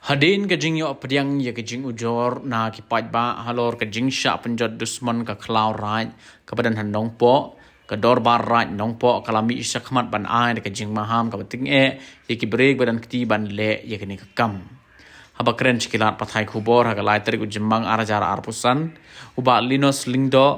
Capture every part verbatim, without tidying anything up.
Hadien ka jingïoh pdiang ïa ka jingujor na ki paidbah halor ka jingshah pynjot dusmon ka khlaw raid kaba don ha Nongpoh, ka Dorbar Raid Nongpoh ka la mih shakhmat ban ai da ka jingmaham kaba tyngeh ïa ki briew ba don kti ban leh ïa kane ka kam. Haba kren sha ki lad pathai khubor ha ka lai tarik u Jymmang ar hajar arphew san, u Bah Linus Lyngdoh,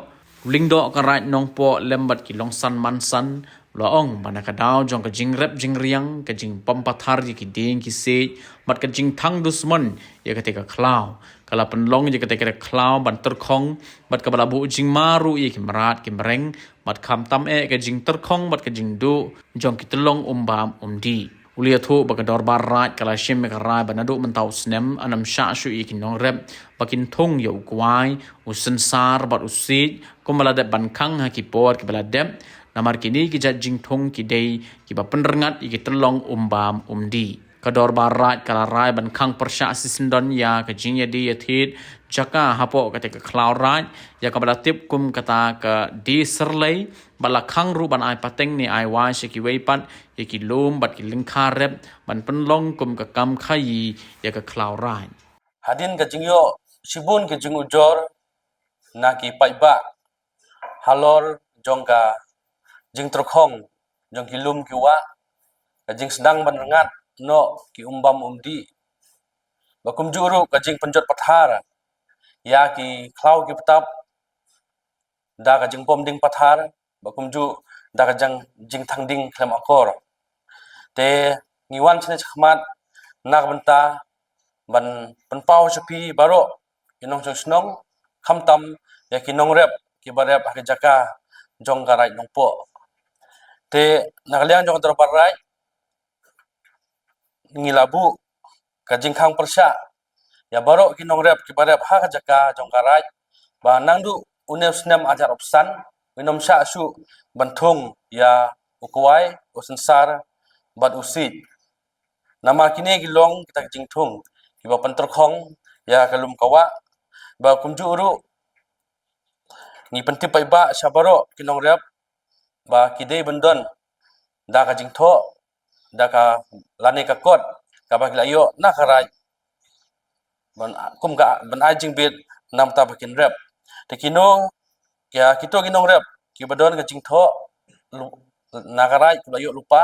u Lyngdoh ka Raid Nongpoh lem bad ki longsan mansan, u la ong ba na ka daw jong ka jingrep jingriang, ka jingbam pathar ïa ki dieng ki siej bad ka jingthang dusmon ïa kata ka khlaw, ka la pynlong ïa kata ka khlaw ban tyrkhong bad kaba la buh jingma ruh ïa ki mrad ki mreng, bad khamtam eh ka jingtyrkhong bad ka jingduh jong ki tyllong um bam um dih. U la ïathuh ba ka Dorbar Raid ka la shim ïa ka rai ba naduh mynta u snem yn ym shah shuh ïa ki nongrep ba kin thung ïa u kwai, u synsar bad u siej kumba la dep ban khang ha ki por kiba la dep, namar kine ki jait jingthung ki dei kiba pynrngat ïa ki tyllong um bam um dih. Ka Dorbar Raid ka la rai ban khang pyrshah shisyndon ïa ka jingïadie ïathied jaka hapoh kata ka khlaw raid, ïa kaba la tip kum kata ka Die Syrlei, bad la khang ruh ban ai pateng ne ai wai sha kiwei pat ïa ki lum bad ki lyngkha rep ban pynlong kum ka kam khaïi ïa ka khlaw raid. Hadien ka jingïoh shibun ka jingujor na ki paidbah halor jong ka jingtyrkhong jong ki lum ki wah, ka jingsdang ban rngat noh ki um bam um dih, ba kumjuh ruh ka jingpynjot pathar ïa ki khlaw ki btap da ka jingpom ding pathar, ba kumjuh da ka jang jingthang ding khlem akor. Te ngi wan shane shakhmat na ka bynta ban pynpaw sha phi baroh ki nongshong shnong, khamtam ïa ki nongrep kiba rep ha ka jaka jong ka Raid Nongpoh. Te na ka liang jong ka Dorbar Raid ngi la buh ka jingkhang pyrshah ïa baroh ki nongrep kiba rep ha ka jaka jong ka raid, ba naduh une u snem ar hajar arphew san yn ym shah shuh ban thung ïa u kwai, u synsar bad u siej. Namar kine ki long kita ki jingthung kiba pyntyrkhong ïa ka lum ka wah, ba kumjuh ruh ngi pyntip paidbah sha baroh ki nongrep ba ki dei ban don da ka jingthoh, da ka lane ka kot kaba ki la ïoh na ka raid, ban, kum ka ban ai jingbit namar ba kin rep. Te kino, ïa kito ki nongrep kiba don ka jingthoh lu-, na ka raid kiba la ïoh lypa,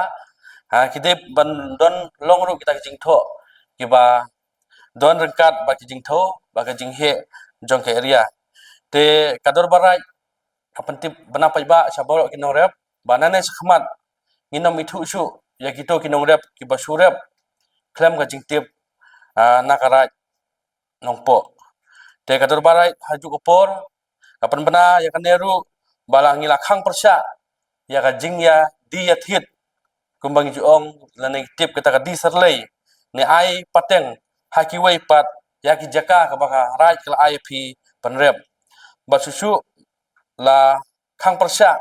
ha, ki dei ban don long ruh kita ki jingthoh kiba don ryngkat bad ki jingthoh bad ka jingheh jong ka area. Te ka Dorbar Raid ka pyntip bynta paidbah sha baroh ki nongrep ba nangne shakhmat ngin ym ithuh shuh ïa kito ki nongrep kiba shu rep khlem ka jingtip, ah, na ka raid Nongpoh. Te ka Dorbar Raid ha kajuh ka por ka pynbna ïa kane ruh ba la ngi la khang pyrshah ïa ka jingïadie ïathied, kumba ngi ju ong lane ngi tip kata ka Die Syrlei, ne ai pateng ha kiwei pat ïa ki jaka kaba ka raid ka la ai ïa phi ban rep. Bad shuh shuh la khang pyrshah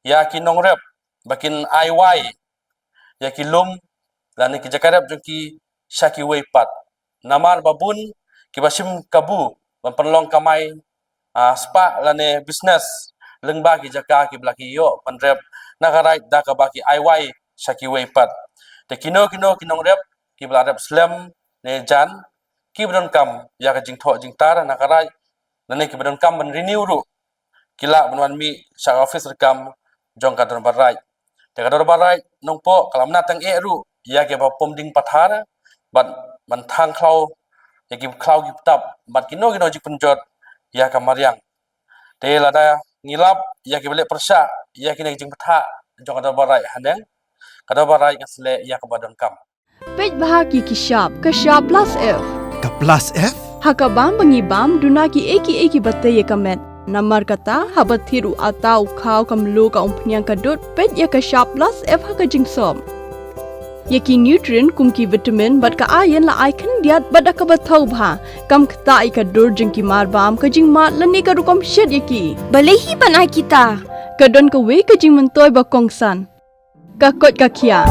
ïa ki nongrep ba kin ai wai ïa ki lum lane ki jaka rep jong ki sha kiwei pat. Namar ba bun kiba shim kabu ban pynlong kamai, ah, spah lane business lyngba ki jaka kiba la ki ïoh ban rep na ka raid da kaba ki ai wai sha kiwei pat. Te kino kino ki nongrep kiba la rep slem ne jan, kiba donkam ïa ka jingthoh jingtar na ka raid lane kiba donkam ban renew ruh, ki lah ban wan mih sha ka office treikam jong ka Dorbar Raid. Te ka Dorbar Raid Nongpoh ka la mynta tang eh ruh ïa kiba pom ding pathar bad ban thang khlaw ïa ki khlaw ki btap bad kino kino jingpynjot ïa ka mariang. Te lada ngi lap ïa kiba leh pyrshah ïa kine ki jingbthah jong ka Dorbar Raid haneng, ka Dorbar Raid kan sa leh ïa kaba donkam. Peit bha ki ki shap, ka shap plus F. Ka plus F? Ha ka bam ba ngi bam, duna ki ei ki ei kiba tei ïa ka met. Namar kata, haba thied u ata u khaw ka mluh ka umphniang ka dud, peit ïa ka shap plus F ha ka jingsop. Ïa ki nutrient kum ki vitamin bad ka iron la ai khyndiat bad da kaba thaw bha. Kam ktah ïa ka dur jong ki mar bam, ka jingmad lane ka rukom shet ïa ki. Balei hi ban ai kita? Ka don kawei ka jingmyntoi ba kongsan. Ka koit ka khiah.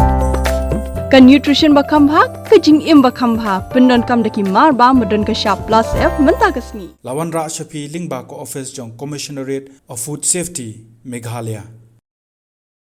Ka nutrition ba kham bha, ka jingim ba kham bha, pyndonkam da ki mar bam ba don ka shap plus F mynta ka sngi. La wanrah sha phi lyngba ka office jong Commissionerate of Food Safety, Meghalaya.